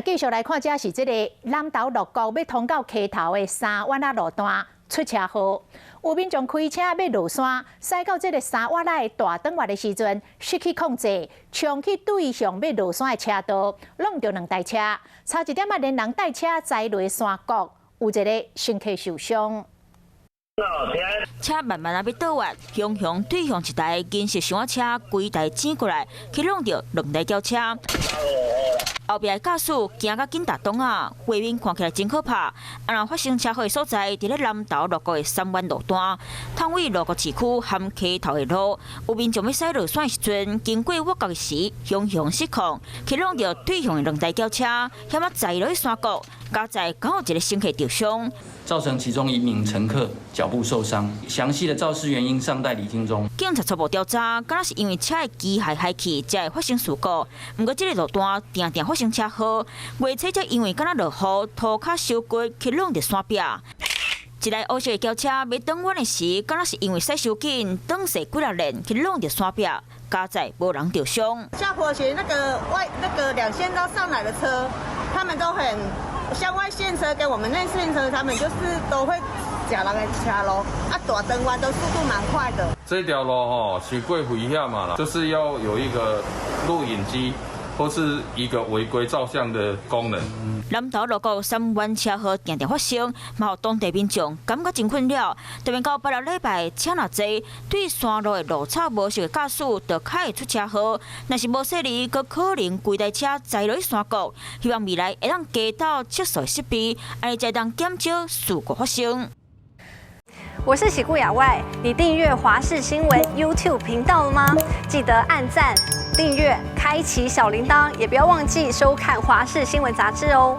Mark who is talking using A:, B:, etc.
A: 繼續來看，這是這个南投鹿谷欲通到溪頭的三彎仔路段出車禍，有民眾開車欲落山，駛到這个三彎仔的大轉彎的時陣，失去控制，衝去對向欲落山的車道，挵著兩台車，差一點仔連人帶車栽落山谷，有一个乘客受傷。
B: 車慢慢仔欲倒彎，雄雄對向一台銀色小車，規台擠過來，去挵著兩台轎車。後壁的駕駛驚甲緊踏擋仔，畫面看起來真可怕。啊，若發生車禍的所在，佇咧南投鹿谷的三灣路段，通往鹿谷市區和溪頭的路，有民眾欲駛落山的時陣，經過挖角時，雄雄失控，去挵著對向的兩台轎車，險仔栽落去山谷，佳哉剛好一个乘客著傷。
C: 造成其中一名乘客腳部受傷，詳細的肇事原因尚待釐清中。
B: 警察初步調查，敢若是因為車的機械害去，才會發生事故。毋過這个路段定定發生車禍，月初才因為敢若落雨，塗跤收骨去挵著山壁。一台烏色的轎車欲轉彎的時，敢若是因為駛傷緊，轉勢幾若連去挵著山壁，佳哉無人著傷。
D: 下坡時那個外那個兩線道上來的車，他們都很。像外線車跟我們內線車，他們就是都會夾人的車路，啊，大轉彎都速度蠻快的。
E: 這條路吼是過危險嘛啦，就是要有一個錄影機或是一個違規照相的功能。
B: 南投鹿谷三灣車禍定定發生，嘛予當地民眾感覺真困擾。特別到拜六禮拜車若濟，對山路的路草無熟的駕駛，就較會出車禍。若是無細膩，閣可能規台車栽落去山谷。希望未來會當加鬥測速設備，按呢才會當減少事故發生。
F: 我是喜顧亞外，你訂閱華視新聞 YouTube 頻道了嗎？記得按讚、訂閱、開啟小鈴鐺，也不要忘記收看華視新聞雜誌哦。